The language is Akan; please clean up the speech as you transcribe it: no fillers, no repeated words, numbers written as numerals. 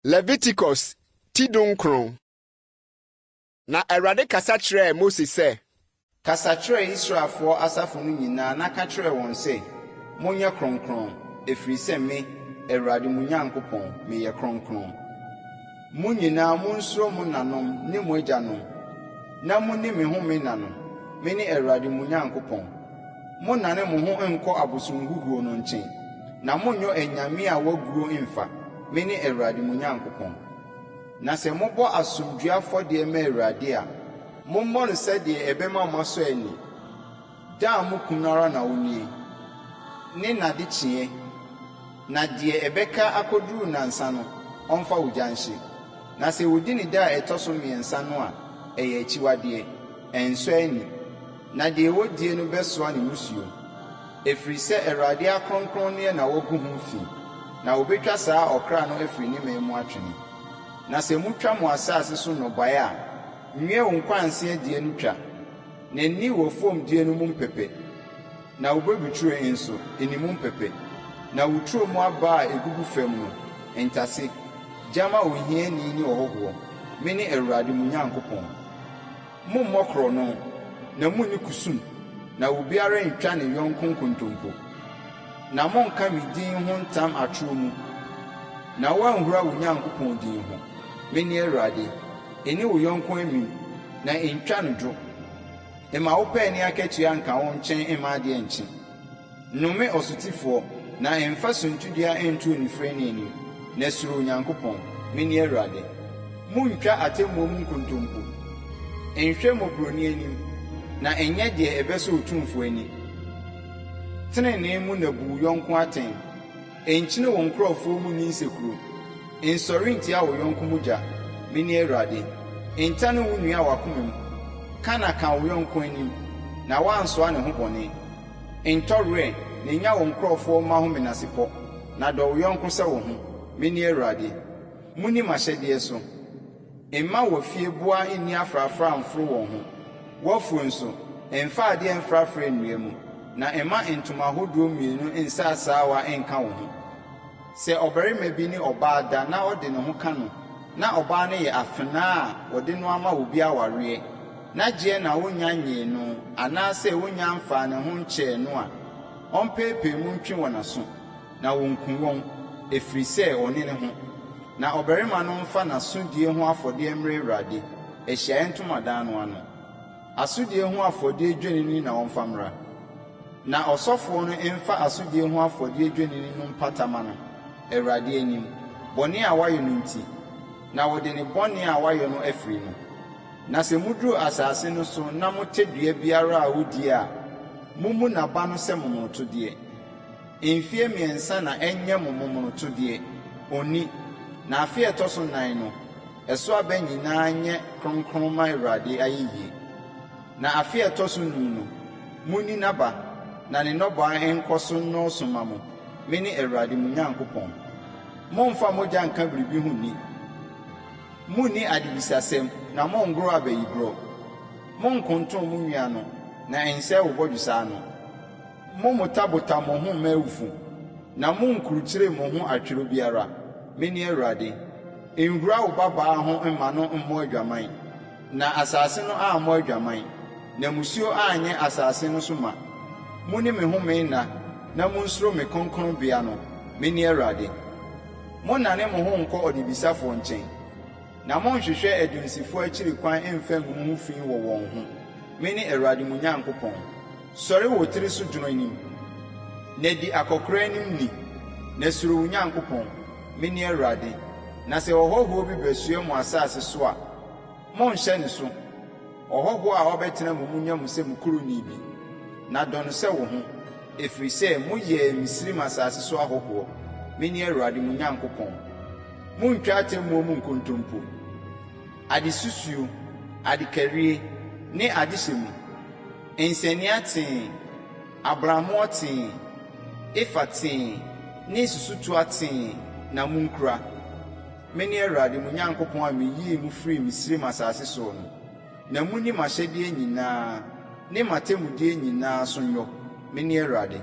Leviticus ti dunkron. Na Awurade kasa kyerɛɛ Mose sɛ. Kasa kyerɛ Israelfoɔ asafo no nyinaa na ka kyerɛ wɔn sɛ, 'Monyɛ kronkron, ɛfiri sɛ me, Awurade mo Nyankopɔn, meyɛ kronkron. Mo nyinaa monsuro mo nanom ne mo agyanom, na monni me home nna no. Mene Awurade mo Nyankopɔn. Monnane mo ho nnkɔ abosonhuhuo no nkyɛn, na monnyɔ anyame a wɔaguo mmfa. Mene Awurade mo Nyankopɔn. Na sɛ mobɔ asomdwoeɛ afɔdeɛ ma Awurade a, mommɔ no sɛdeɛ ɛbɛma moasɔ ani. Da a mokum no ara na ɔnnie, ne n'adekyeeɛ, na deɛ ɛbɛka akɔduru nnansa no, ɔmfa ogya nhye. Na sɛ wɔdi no da a ɛtɔ so mmiɛnsa no a, ɛyɛ akyiwadeɛ, ɛnsɔ ani, na deɛ ɔdie no bɛsoa ne mmusuo. Ɛfiri sɛ Awurade akronkronneɛ na wɔagu ho fi, na wɔbɛtwa saa ɔkra no afiri ne man mu atwene. Na sɛ motwa mo asase so nnɔbaeɛ a, nwie wo nkwanseɛ deɛ no twa, na nni w'afuom deɛ no mu mpɛpɛ, na wo bobeturo nso, nni mu mpɛpɛ. Na wo turo mu aba a ɛgugu fam no, ntase, gya ma ohiani ne ɔhɔhoɔ. Mene Awurade mo Nyankopɔn. Mommmɔ korɔno, na munni kusum, na obiara nntwa ne yɔnko nkontompo. Na monnka me din ho ntam atoro mu, na woanhura wo Nyankopɔn din ho. Mene Awurade. Nni wo yɔnko amim, na ntwa no dwo. Mma wo paani akatua nka wo nkyɛn mma adeɛ nnkye. Nnome ɔsotifoɔ, na mfa suntidua nto onifirani anim, na suro Onyankopɔn. Mene Awurade. Monntwa atemmuo mu nkontompo. Nhwɛ mmɔborɔni anim, na nyɛ deɛ ɛbɛsɔ Otumfoɔ ani. Tenenee mu na bu wo yɔnko atɛn. Nkyini wo nkurɔfoɔ mu nni nsekuro. Nsɔre ntia wo yɔnko mogya. Mene Awurade. Ntane wo nua w'akoma mu. Ka na ka wo yɔnko anim, na woansoa ne ho bɔne. Ntɔ werɛ na nya wo nkurɔfoɔ mma ho menasepɔ, na dɔ wo yɔnko sɛ wo ho. Mene Awurade. Monni m'ahyɛdeɛ so. Mma w'afieboa nni afrafra mforo wɔn ho. W'afuo nso, mfa adeɛ mfrafra nnua mu, na mma ntoma ahodoɔ mmienu nsa asaawa nka wo ho. Sɛ ɔbarima bi ne ɔbaa da na ɔde ne ho ka no, na ɔbaa no yɛ afenaa a wɔde no ama obi awareɛ, na gyeɛ na ɔnnya nnyee no anaasɛ ɔnnya mfaa ne ho nkyɛɛ no a, ɔmpeepee mu ntwe wɔn aso, na wɔnku wɔn, ɛfiri sɛ ɔnne ne ho. Na ɔbarima no mfa n'asodie ho afɔdeɛ mmrɛ Awurade, ahyiaeɛ ntomadan no ano. Asodie ho afɔdeɛ dwennini na ɔmfa mmra. Na ɔsɔfoɔ no mfa asodie ho afɔdeɛ dwennini no mpata mma no, Awurade anim, bɔne a wayɛ no nti, na wɔde ne bɔne a wayɛ no afiri no. Na sɛ muduru asase no so na mote dua biara a wodie a, mommu n'aba no sɛ momonotodeɛ. Mfeɛ mmiɛnsa na ɛnyɛ mo momonotodeɛ, ɔnni, na afe a ɛtɔ so nnan no, ɛso aba nyinaa nyɛ kronkron mma Awurade ayeyie. Na afe a ɛtɔ so nnum no, monni n'aba, na ne nnɔbaeɛ nkɔ so nnɔɔso mma mo. Mene Awurade mo Nyankopɔn. Mommfa mogya nnka biribi ho nni. Munni adebisasɛm, na monngoro abayigorɔ. Monnkonton mo nwi ano, na ɛnsɛe wo bɔdwesɛ ano. Mommotabota mo ho mma awufo, na munnkurukyire mo ho atwerɛ biara. Mene Awurade. Nhura wo babaa ho mma no mmɔ adwaman, na asase no ammɔ adwaman, na mmusuo anyɛ asase no so ma. Monni me home nna, na monsuro me kronkronbea no. Mene Awurade. Monnane mo ho nnkɔ ɔdebisafoɔ nkyɛn, na monnhwehwɛ adunsifoɔ akyiri kwan mmfa ngu mo ho fi wɔ wɔn ho. Mene Awurade mo Nyankopɔn. Sɔre wo tiri so dwono anim, na di akɔkoraa anim ni, na suro wo Nyankopɔn. Mene Awurade. Na sɛ ɔhɔhoɔ bi bɛsoɛ mo asase so a, Monnhyɛ ne so. Ɔhɔhoɔ a ɔbɛtena mo mu nyɛ mo sɛ mo kuroni bi, na dɔ no sɛ wo ho, ɛfiri sɛ moyɛɛ Misraim asase so ahɔhoɔ. Mene Awurade mo Nyankopɔn. Monntwa atemmuo mu nkontompo, adesusuo, adekarie, ne adehyɛ mu, nsania tee, abrammoɔ tee, efa tee, ne susutoa tee na monkura. Mene Awurade mo Nyankopɔn a meyii mo firii Misraim asase soɔ no, na monni m'ahyɛdeɛ nyinaa ne m'atemmudeɛ nyinaa so nyɔ. Mene Awurade.